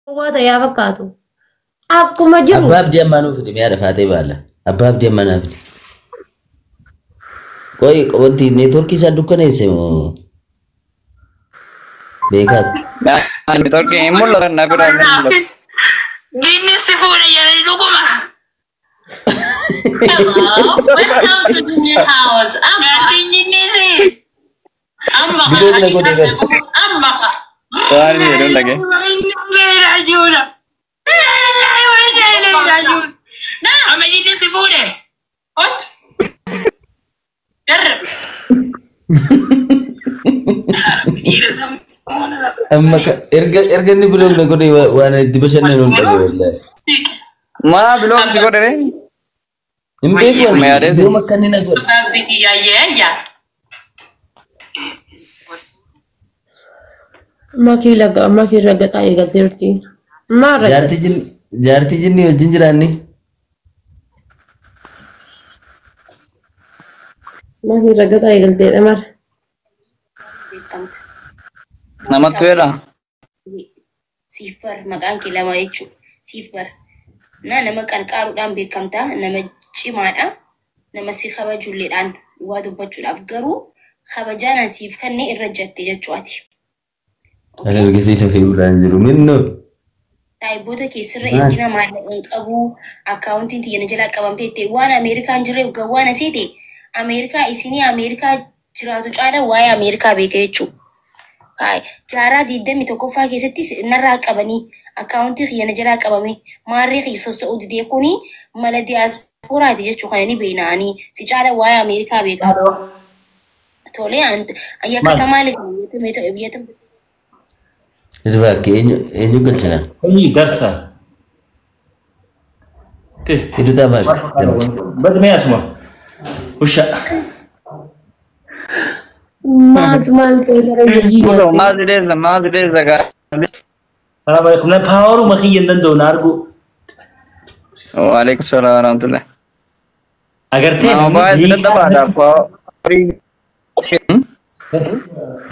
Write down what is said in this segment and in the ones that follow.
Gowwaa ta'ee fakkaatu. Akkuma jiru. Abbaa abdii ammaa nuuf fidi mi'a dhafaatee baala. Abbaa abdii ammaa naaf fidi. Qoy wanti neetworkii isaa dukkaneesse moo beekaatu. Neetworkii hin mul'atan na bira hin mul'atu. Diinni si fuudha jedhanii dhuguma. Hello, welcome to the new house. Amma Jaartiin jinniisi. amma Biloog na godhe bara. amma Waan inni jedhu hin dhagaye. Amma jinni si fuudhe. Ot. Garra. Amma erga erga inni biloog na godhe waan itti bashannanu hin dhabe wallaahi. Maa biloog si godhe ree? Hin beeku ani Yaadee yoom akka inni na godhe. Abdi kiyya yaa. Makii laga makii ragaxaa eegalteerti. Maal ragaxa? Jaartii jinni wajjin jiraanni. Makii ragaxaa eegalteedha maal? Beekamta. Namatti weedha. Siif bar maqaan kee lama jechuudha. Siif bar. Na nama qarqaaruudhaan beekamta. Nama cimaadha. Nama si kabajulleedhaan waa dubbachuudhaaf garuu kabajaan an siif kenne irra jatte jechuu ati. Ani ergasii lafee bulaan jiru minnoo. Saayiboota keessirra Maal? ergina maallaqa hin qabu akkaawuntiin tiyya na jalaa qabamtee itti waan Ameerikaan jirreef gawwaan aseete Ameerikaa isinii Ameerikaa jiraatu caala waa'ee Ameerikaa beeka jechuudha. Jaarraa 21ffaa keessattis narraa qabanii akkaawuntii kiyya na jalaa qabame maarree kiyya sossa'uu didee kuni mala diyaaspooraati jechuu kana ni beeknaanii si caala waa'ee Ameerikaa beeka. Tolee yakka maali biyya Irbaakki eenyu eenyu galcha kana? Hojii darsa. Te. Hiddu taa'aa namicha. Bad mee asuma. Usha. Maaltu maal ta'e gara hiyyeeyyii Mul'atu nyaate? maal si dheessa maal si dheessa gaa. Salaam alaikum. Na paawaruma kiyya hin danda'u na argu. Waalaikum salaam warahmatullah. Agartee Nama namni baay'ee si dadhabaadha.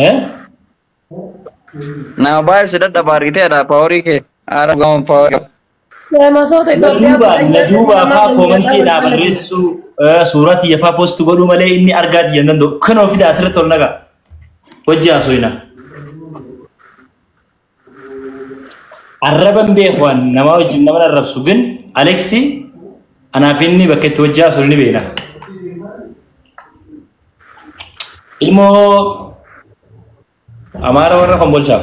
Eh? Nama baay'ee si dadhaba argiteedha paawarii kee. Haala gama paawarii. Masoota Na Itoophiyaa duuba na duuba faa koomantii naa kudhan barreessuu suuraa tiyya faa poost godhuu malee inni argaa tiyya hin danda'u. Kan ofii asirratti ol naqa. Hojii haasofina. Arraba hin beeku waan namaa wajjin nama arrabsu gin Aleksi anaaf inni bakka itti hojii haasofnu ni beekna. Ilmoo Amaara warra Kombolchaa.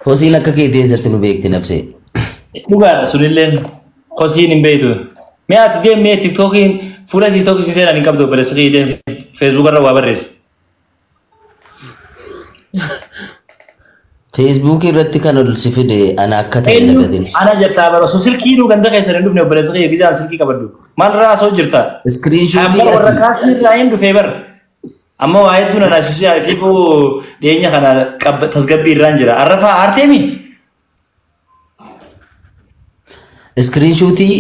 Kosiin akka keetii eessatti nu beekti nabsee? Dhugaadha sunilleen kosiin hin beektu. Mee ati deem mee tiktookiin fuula tiktookiin siin seenaan hin qabdu obboleessa kee deem feesbuuk irra waa barreessi. Feesbuukii irratti kan ol si fide ana akka ta'e hin dagatin. Ana jettaa bara osoo silkii nuu ganda keessan hin dhufne obboleessa kee gizaan silkii qabaddu. Maal irraa osoo jirta? Iskiriinshuutii Amma warra ati kaasii irraa hin dhufee bara. Amma waa hedduun ana asuusii fiifuu dhiyeenya kana tasgabbii irraan jira. Arrafaa aarteemi? Iskiriinshuutii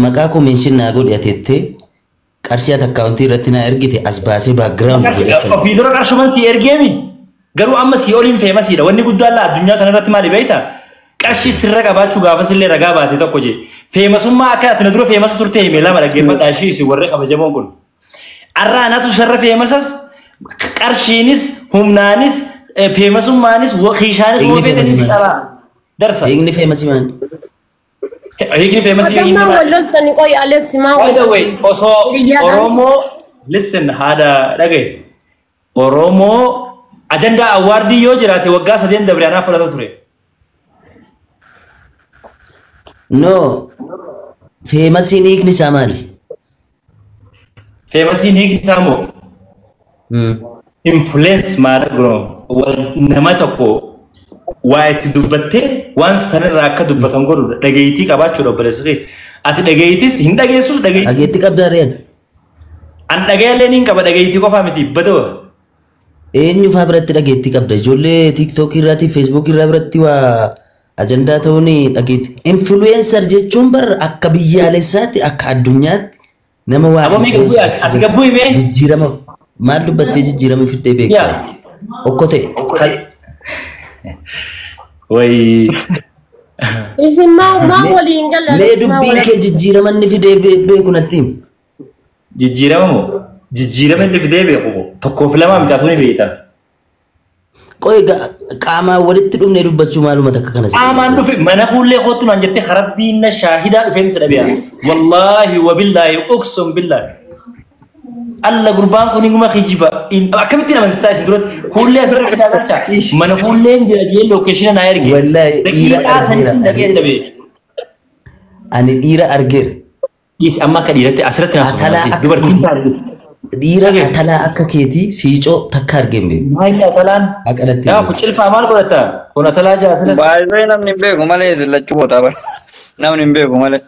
maqaa koo meenshin naa godhi ateettee qarshii ati akkaawuntii irratti naa ergite as baasee baakgiraawundi godhe akka Ofii dura qarshuman si ergeemi. Garuu amma si oliin feemasiidha. Wanni guddaan laa addunyaa kana irratti maali beektaa? Qarshii sirra qabaachuu gaafas illee ragaa baate tokko jee. Feemasummaa akka ati na dura feemasa turte hime lama dhaggeeffadhaa ishii isin warri kabajamoon kun. Arraa anatu sirra feemasas qarshiinis humnaanis feemasummaanis kiishaanis Hiikni woo feetanis feemasii maali? dhalaa. Darsa. Hiikni feemasii maali? Hiikni feemasii hiikni Maa maali? wal loltanii qoy Alex maa By wal the way, osoo Oromoo listen haadha dhagaye. Oromoo ajandaa awwaardii yoo jiraate waggaa sadeen dabre anaa fudhata ture. No. Feemasiin hiikni isaa maali? Feemasiin hiikni isaa moo influence maal bro nama tokko waa itti dubbattee waan sanarraa akka dubbatan godhudha. Dhageettii qabaachuudha obboleessa kee. Ati dhageettis hin dhageessus dhageettii. Dhageettii qabdaa re'ata. An dhagayallee niin qaba dhageettii qofaa miti badoo. Eenyu faa biratti dhageettii qabda? Ijoollee tiiktookii irratti feesbuukii irraa biratti waa ajandaa ta'uun dhageettii. Influencer jechuun bar akka biyyaalessaatti akka addunyaatti nama waa Aboo mee influence gabbuu ati gabbuu himee? Jijjiirama. Maal dubbattee jijjiirama fiddee beektaa? Okkotee. Wayi. Isin maa waliin galan? Mee dubbiin kee jijjiirama inni fidee beeku natti himi. Jijjiirama moo? Jijjiirama inni fidee beeku tokkoof lamaa mitaatu ni beekta. Qoy qaamaan walitti dhufnee dubbachuu maaluma takka kana si Qaamaan dhufe mana fuullee kootu naan jettee harabbiin na shaahidaa dhufeen si dhabeera. Wallaahi wabillaahi uqsum billaahi. Alla gurbaan kun inguma kijiba. Akkamittiin amansiisaa isin duratti fuullee asirra fidaa galcha. Mana fuulleen jira jee lookeeshina naa erge. Wallaahi dhiira Daqiiqaa argeera. sanitti dhaqee dhabe. Ani dhiira argeera. Dhiisi amma akka dhiiratti asirratti naa Atalaa soofamasi. akka Dubartiin keetii. taate. Dhiira atalaa akka keetii siicoo takka argeen beeku. Maayilli atalaan. Akka natti Yaa beeku. kun cilfaa maal godhata? Kun atalaa jaa asirratti. Baay'ee namni hin beeku malee isin lachuu gootaa bara. Namni hin beeku malee.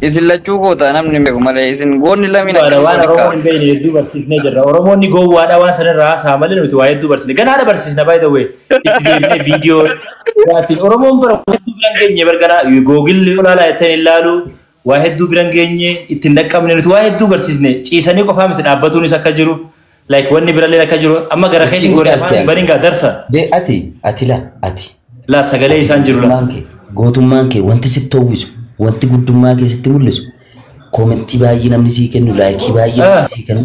Isin lachuu gootaa namni hin beeku malee isin goonni lamiin Waan akkamitti waan walitti Oromoon hin beekne hedduu barsiisnee jirra. Oromoonni gowwaadha waan sanarraa haasaa malee nuti waa hedduu barsiisne. Ganaadha barsiisna by the way. Itti deemnee viidiyoo dhugaatiin Oromoon bara waa hedduu biran geenye barganaa googilli olaalaa ittiin ilaalu waa hedduu biran geenye ittiin dhaqqabne nuti waa hedduu barsiisne ciisanii qofaa miti dhaabbatuunis akka jiru. Like wanni birallee akka jiru amma gara Iski keetiin goone utas afaan kee baringaa darsa. De ati ati la ati. Laa sagalee isaan jiru la. Gootummaan kee gootummaan kee wanti sitti hawwisu wanti guddummaa kee sitti mul'isu koomentii baay'ee namni sii kennu laayikii baay'ee namni sii kennu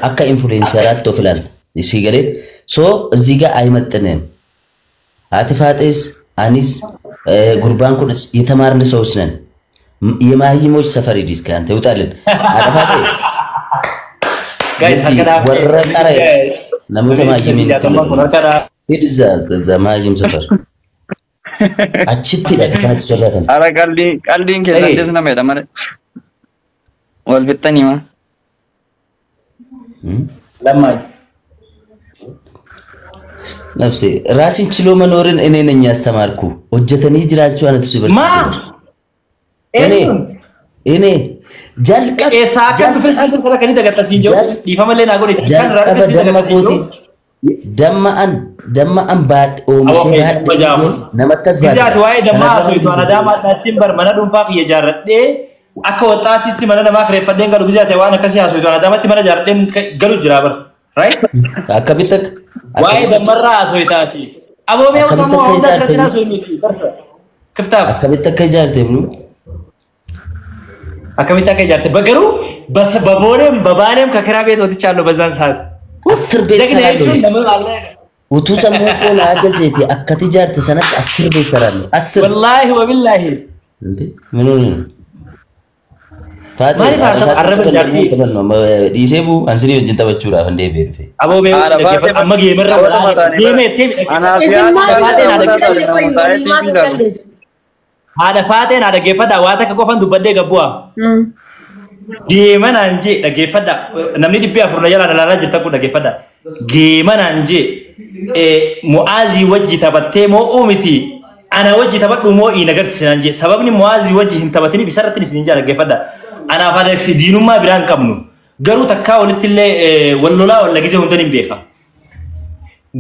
akka influenseraatti of ilaalta sii galee so እዚህ ጋር አይመጥንም። አቲ ፋጤስ አኒስ ጉርባን ኩን የተማርን ሰዎች ነን። የማህይሞች ሰፈር ሂድ እስኪ አንተ ይውጣልን። አረፋጤ Guys harka dhaabee. warra qara namoota mahayyimiin Kun harka dhaabee. ሂድ እዛ እዛ መሀይም ሰፈር achitti hidhate kanatti sodaatan. Ara qalliin keessan des nama jedha malee. Wal fixxanii maa. Lammaa. ነፍሴ ራስን ችሎ መኖርን እኔ ነኝ ያስተማርኩ። hojjetanii jiraachuu anatu si Maa? barsiise. እኔ እኔ jalqaba Eessaa akka dhufe kana kan dagattasiin jiru dhiifamallee naa godhe jalqaba damma kooti damma an damma an baadhe oomishee baadhe fideen namatti as baadhe. Bizaati waa'ee dammaa haasoftu ana daamaa dhaattiin bar mana dhuunfaa kiyya ijaarradhee akka waxaatitti mana namaa kireeffadheen galu bizaati waan akkasii haasoftu ana daamatti mana ijaarradheen galu jira bar. Right? Akkamitti akka Waa'ee dammarraa haasoftaati. Aboomee Akkamitti sammuu akka hunda akkasii ijaarte? haasofnuti. Kiftaaf. Akkamitti akka ijaarte nu Akkamitti akka ijaarte? Garuu በቦሌም በባሌም ከኪራይ ቤት ወጥቻለሁ በዛን ሰዓት። አስር ቤት ጀግና ሰራለሁ jechuun እኔ። nama አለ utuu sammuu koo na ajajeeti akkati ijaarte sanatti አስር ቤት ሰራለሁ። አስር ወላሂ ወቢላሂ እንዴ ምን ሆነ ነው? Faate Maaliif arraba ijaartii? Dhiisee buu ansinii wajjin taphachuudhaaf hin deebi'ee dhufe. Aboo mee Haadha faatee amma geemarra tapha mataanii geema bara. jettee Anaa fi Isin haati maal faatee waliin namoota galle taate qoy namoota walii TV maal ilaalu. galle? Haadha faateen haadha geeffadhaa waa takka qofan dubbadhee gabbu'a. Geema naan jee dhaggeeffadhaa namni 400 na jalaan ilaalaa jirtan kun dhaggeeffadhaa. Geema naan jee Mu'aazii wajji taphattee moo'uu miti ana wajji taphadhu moo'ii na agarsiisi naan jee sababni Mu'aazii wajji hin taphatiniif isarratti isin jaa dhaggeeffadhaa. Anaaf Aleksi diinummaa biraa hin qabnu garuu takkaa walitti illee wal lolaa wal lagizee hundan hin beeka.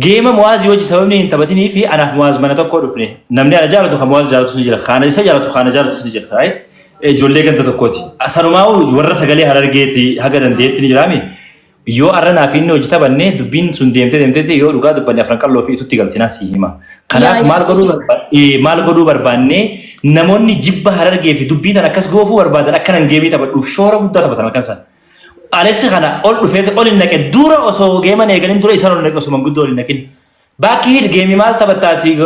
Geema Mu'aazii wajji sababni hin taphatinii fi anaaf Mu'aaz mana tokko dhufne namni ana jaalatu kan Mu'aaz jaalatu ni jira kaana isa jaalatu kaana jaalatu ni jira right ijoollee ganda tokkooti. Sanumaa warra sagalee harargeeti haga dandeetti ni jiraami. Yoo arra naaf inni hojii taphanne dubbiin sun deemtee deemtee yoo dhugaa dubbanne afran qalloo fi itutti galtinaa si hima. Kanaaf maal godhuu barbaanne namoonni jibba harargee fi dubbii tan akkas goofuu barbaadan akkanan geemii taphadhuuf shoora guddaa taphatan halkan sana. Aleksi kana ol dhufee ol hin naqe dura osoo geeman eegalin dura isaan ol naqe osoo manguddoo ol hin naqin. Baakii hidh geemii maal taphattaati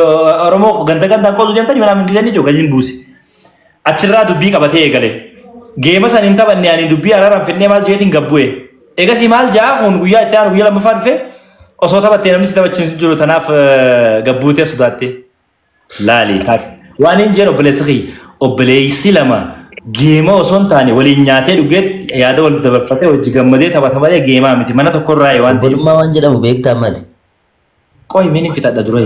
Oromoo ganda gandaan qooduu deemtanii manaa mingizanii jiru gadiin buuse. Achirraa dubbii qabatee eegale. Geema san hin taphanne ani dubbii araaraan fidnee maal jeetiin gabbu'e. Egasii maal jaa kun guyyaa itti aanu guyyaa lammaffaa dhufe osoo taphattee namni si taphachiisu jiru tanaaf gabbuutee sodaatte. Laali taate. Waan hin jeen obboleessi kiyya obboleessi lama geema osoo hin taane waliin nyaatee dhugee yaada wal dabarfatee wajji gammadee taphata malee geemaa miti mana tokkorraa waan ta'eef. Obbolummaa waan jedhamu beektaa maali? Qoy min hin fixadha dura.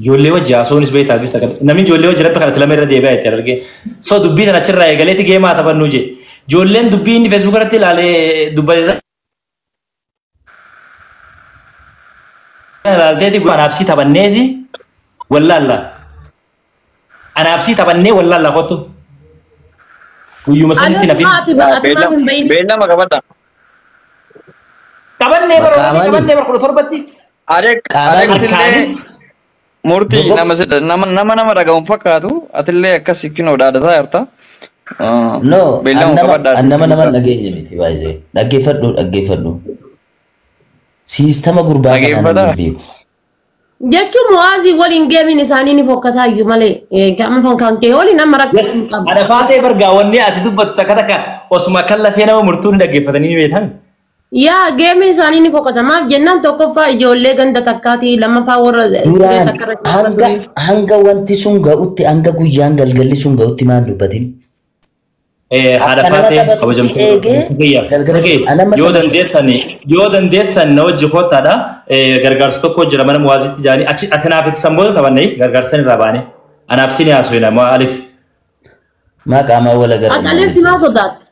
Ijoollee wajji haasa'uunis beektaa gista kana. Namni ijoollee wajji rabbi kadhate lama irra deebi'aa itti argee. So dubbii tana achirraa eegaleeti geemaa taphannuu jee. Ijoolleen dubbii inni feesbuuk irratti ilaalee dubbate ilaalteeti anaaf si taphanneeti wallaalla. Anaaf si taphannee wallaalla kottu. Guyyuma sanitti Alex nafin. maati ati maaf hin bahin. Beellama qabadha. Qabannee bara Maqaamani. qabannee bara 17tti. Alex Qaamani. Alex illee Harkaanis murtii Bobox. nama nama nama nama dhaga'uun fakkaatu atillee akkas kinoo dhaadataa jirta. No, Beellama qabadha. an nama nama dhageenye miti baay'ee. Dhaggeeffadhu dhaggeeffadhu. Siistama gurbaa kanaa namni Dhaggeeffadhaa. hin beeku. Jechuun Mu'aazii waliin geemiin isaanii ni fokkataa iyyuu malee amma kan kee waliin amma rakkoo Yes, hin qabu. ana faatee bargaa wanni ati dubbattu takka takka osuma kan lafee nama murtuu ni dhaggeeffatanii ni beekan. Yaa geemiin isaanii ni fokkata maaf jennaan tokkoffaa ijoollee ganda takkaatii lammaffaa warra siree Duraan takka irra hanga hanga wanti sun ga'utti hanga guyyaan galgalli sun ga'utti maal dubbatin? Haadha Akka nama faatee taphatutti kabajamtuu eegee galgala sun anamma yoo sana dandeessan yoo dandeessan na wajji koottaadha gargaarsa tokko jira mana muwaazitti jaanii achi ati naaf itti sanboota taphannee gargaarsan irraa baane anaaf sini haasofina moo Alex. maa qaamaa wal Ati agarra Alex maal sodaatta?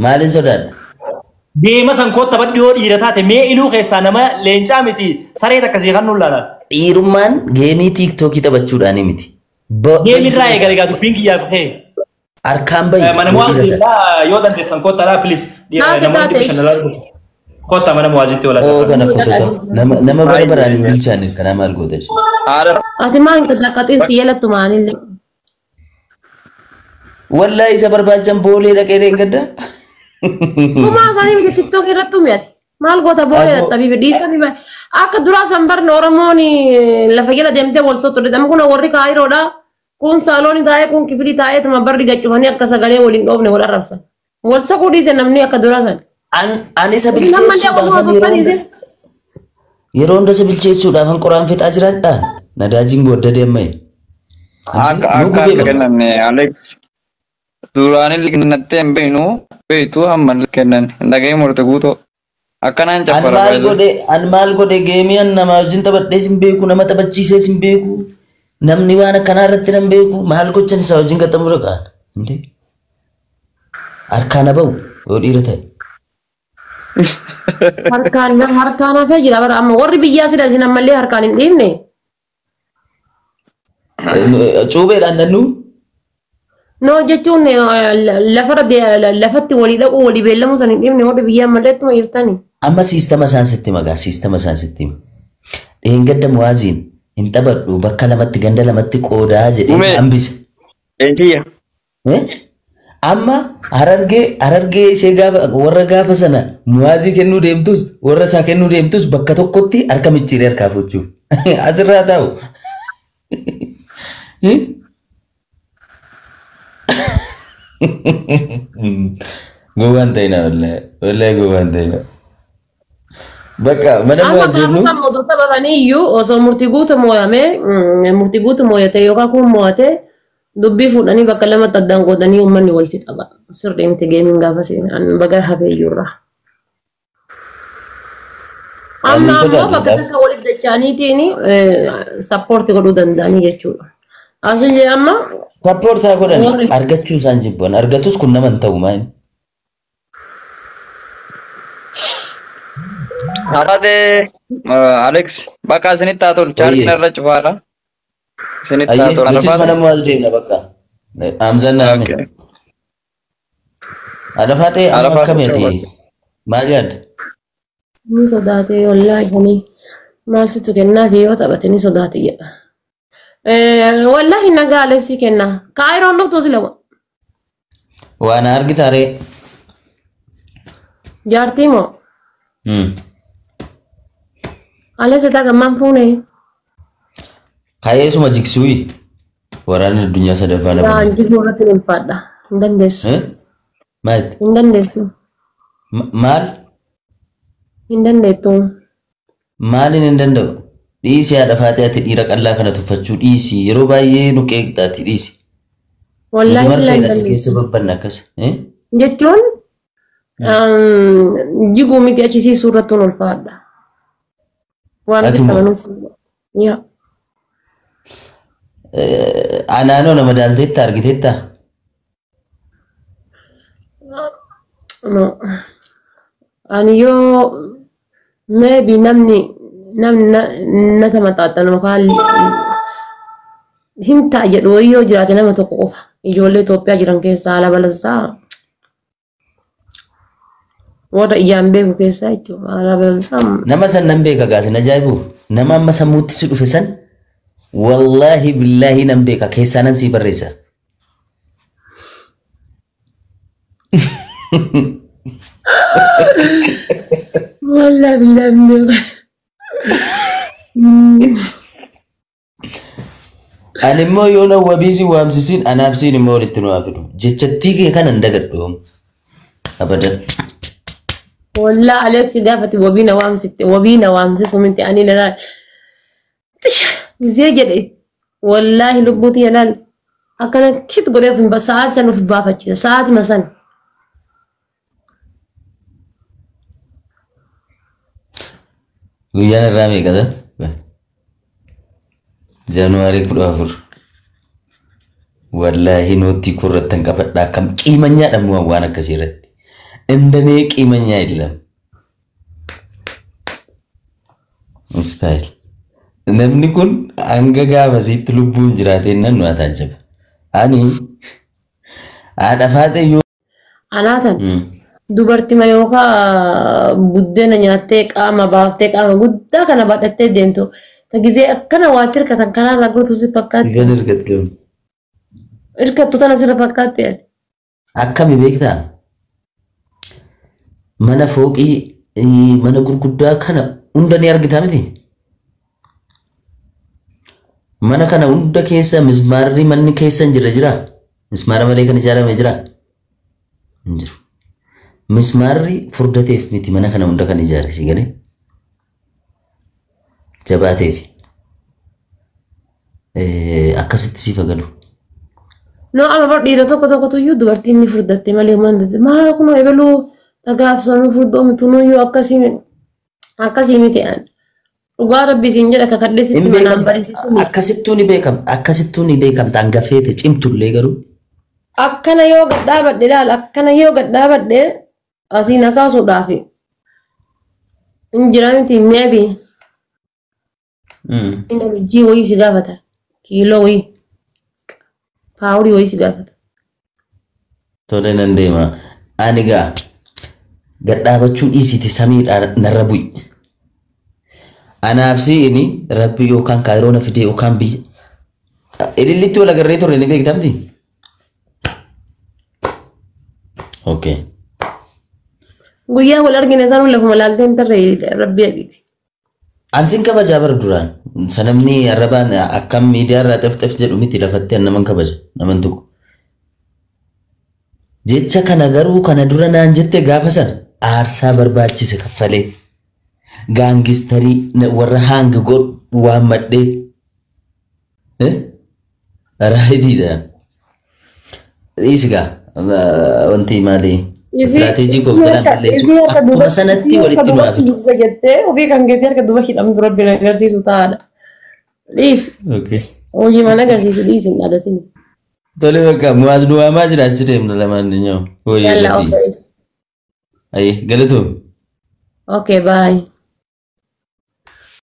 maaliin sodaadha? Deema san koo taphadhu yoo dhiira taate mee iluu keessaa nama leencaa miti saree takkasii kan nuun laala. Dhiirummaan geemii tiiktookii taphachuudhaani miti. Geemirraa eegale gaa dubbiin kiyyaa dhufee. Harkaan bahi Mana yoo dhiira taate. muwaazii yoo dandeessan koottaadha please Taate namoonni taate. bashannanaa koottaa mana muwaazitti wal Oo agarra. kana kotota nama nama bara baraan hin bilchaanne kanaa maal goota ishee? Haadha Ati maal hin qaxxaqaxin si yalattu maalillee. Wallaahi isa barbaachan boolee dhaqee reengadda. Tumaa isaanii miti tiktook irratti tumi ati. Maal goota boolee Aboo. dhaxxabiifi dhiisanii bahe. Akka duraa san barne Oromoon lafa jala deemtee wal sottoodha. Amma kun warri Kaayiroodha. Kun saaloonii taa'ee kun kifilii taa'ee tuma barri gaccufanii akka sagalee waliin dhoofne wal arrabsan. Wal saquu dhiise namni akka duraa san. An isa Nammallee bilcheessuudhaaf waluma yeroo faffanii hunda yeroo hunda isa bilcheessuudhaaf qoraan fixaa jiraadha. Nadaajiin booddee deemee. akka Nu akka gubee bara. kennanne Alex duraan illee kennattee hin beeknu beektu hamma illee kennan hin dhaga'ee murte guutoo akkanaan An caffara maal baay'ee. godhe an maal godhe geemii an nama wajjin taphadhees hin beeku nama taphachiisees hin beeku namni waan akkanaa irratti nan beeku maal gochan isaa wajjin qaxxamura qaan. Indee harkaan bahu yoo dhiira ta'e. Harkaan harkaan hafee jira bara amma warri biyyaa sida isin ammallee harkaan hin dhiifne. Cuubeedhaan nannuu. No jechuun lafarra lafatti walii dhaquu walii beellamuu san hin dhiifne warri biyyaa ammallee ittuma jirtani. Amma siistama isaan sitti magaa siistama isaan sitti hima. Dheengadda muwaaziin hin taphadhu bakka lamatti ganda lamatti qoodaa jedhee Ume. hambise. Eenyiyya. Eh? Amma harargee harargee ishee gaafa warra gaafa sana muwaazii kennuu deemtus warra isaa kennuu deemtus bakka tokkotti harka micciiree harkaa fuuchuuf. Asirraa taa'u. Eh? Gowwaan ta'ina wallahi wallahi gowwaan ta'ina. Bakka mana Amma muwaaz gaafa deemnu san odoo taphatanii iyyuu osoo murtii guutuu moo'amee murtii guutuu moo'ate yookaan kun moo'ate dubbii fuudhanii bakka lamatti addaan qoodanii uummanni wal fixa ba'a. Sirrii miti geemiin gaafa seenan bagar hafee iyyuurraa. Ani Amma ammoo sodaadhu bakka gaafa. takka waliif dacha'aniitiin sappoorti godhuu danda'anii jechuudha. Asin jee amma Sappoortaa godhani warri argachuu isaan jibban argatus kun nama hin ta'u maal. Haadha Alex bakka isinitti haa tolu chaartiin Oyyee. irra cufaadha. Isinitti haa Ayyee tolu. nutis mana muwaaz deemna bakka. Hamzaan naanne. Okay. Adafaatee amma Arafaatee akkami ati? soba. Maal yaadda? ni sodaate wallaahi kuni maal situ kennaa fi yoo taphate ni sodaate jedha. Wallaahi nagaa Aleksii kenna. Kaayiroon dhuftu si lama. Waan argitaaree. Jaartii moo? Aleksi taa gammaan fuune. Ka'eesuma jigsuuyi. Waraanni addunyaa sadaffaa Yaa lama. jiguu irratti ni ulfaadha. Hin dandeessu. Maal? Hin dandeessu. Maal? Hin dandeettu. Maaliin hin danda'u? Dhiisi haadha faatee ati dhiira qallaa kana tuffachuu dhiisi. Yeroo baay'ee nu qeeqxa ati dhiisi. Nuti Wallaahi billaa hin marfeedha si keessa dandeessu. babbanna akkas. Jechuun jiguu miti achisiisuu irratti ni ulfaadha. Waan Ati moo? ofitti amanuuf. Yaa. Anaanoo nama daalteetta argiteetta? No. Ani yoo maybe namni namni na tamaxaaxanu yookaan hin ta'a jedhu wayii yoo jiraate nama tokko qofa. Ijoollee Itoophiyaa jiran keessaa haala balassaa warra ijaan beeku keessaa jechuudha. Haala balassaa. Nama san nan beeka gaasin ajaa'ibu. Nama amma sammuutti si dhufe san wallaahi billaahi nan beeka keessaa nan sii barreessa. Wallaahi billaahi beeku. Ani immoo yoo na wabii si waamsisiin anaaf siin immoo walitti nu haa fidu. Jechattii kee kana hin dagadhu. Abadan. Wallaahi Alex gaafati wabii na waamsifte wabii na waamsisu miti ani laal. Gizee jedhe wallaahi lubbuuti yalaal akkana kit godhee of hin sa'aati san of baafachiisa sa'aatima san. Guyyaan irraa meeqadha? Jaanuwaarii 14. Wallaahi nootii koo irratti hin qabadha akkam qiimanyaadha moo waan akkasii irratti. Indanee qiimanyaa illam. Istaayil. Namni kun hanga gaafasiitti lubbuun jiraateen nan nu taajjaba. Ani haadha faate yoo. Anaatan dubartima yookaan buddeena nyaattee qaama baaftee qaama guddaa kana baadhattee deemtu. Ta gizee akkana waatti hirkatan kanaarraa guutuu si fakkaatti. Kan hirkatu loon. Hirkattu tana sirra fakkaatti. Akkami beektaa? Mana fooqii mana gurguddaa kana hunda ni argitaa miti? Mana kana hunda keessa mismaarri manni keessa hin jirre jiraa? Mismaara malee kan ijaarame jiraa? Hin jiru. Mismaarri furdateef miti mana kana hunda kan ijaare si galee? Jabaateef. Akkasitti siif galu. No amma bar dhiira tokko tokkotu iyyuu dubartiin ni furdatte malee waan maa kunoo ebaluu tagaafsanuu furdoomitu nuyyuu akkasii miti ani. Dhugaa rabbi siin jedha kakadhee sitti manaan bareessisuu. Akkasittuu ni beekamta. Akkasittuu ni beekamta. Hangafeete cimtullee garuu. Akkana yoo gad dhaabadhe ilaal akkana yoo gad dhaabadhe asii na kaasuudhaaf. Hin jira miti maybe. Inni hojii wayii si gaafata. Kiiloo wayii. Paawurii wayii si gaafata. Tole nan deema. Ani gaa gad dhaabachuu dhiisite samiidhaa narra bu'i. Anaaf si'ini rabbi yookaan kaayiroo na fidee yookaan biyya. Ilillitti wal agarree turre ni beektamti? Okay. Guyyaa wal argine sanuu lafuma laaltee hin tarree rabbi adiiti. Ansin kabajaa bara duraan. Sanamni arrabaan akkam miidiyaa irraa xef jedhu miti lafatti naman kabaja naman tuqu. Jecha kana garuu kana dura naan jette gaafa sana aarsaa barbaachise kaffalee gaangistarii warra hanga godhu waammadhee raayidiidhaan. Dhiisi gaa wanti maali? Istiraateejii koo jalaan balleessu akkuma sanatti walitti nu haa fidu. Jettee ofii kan geetee harka duuba hidhamtu rabbi na agarsiisu taa'aadha. Dhiis. Hojii mana agarsiisu dhiis hin dhaadatin. Tole bakka muwaas nu waamaa jira achi deemna lamaan ni nyaa'u. Yalla, okay. Ayi galatoom. Okay, bye.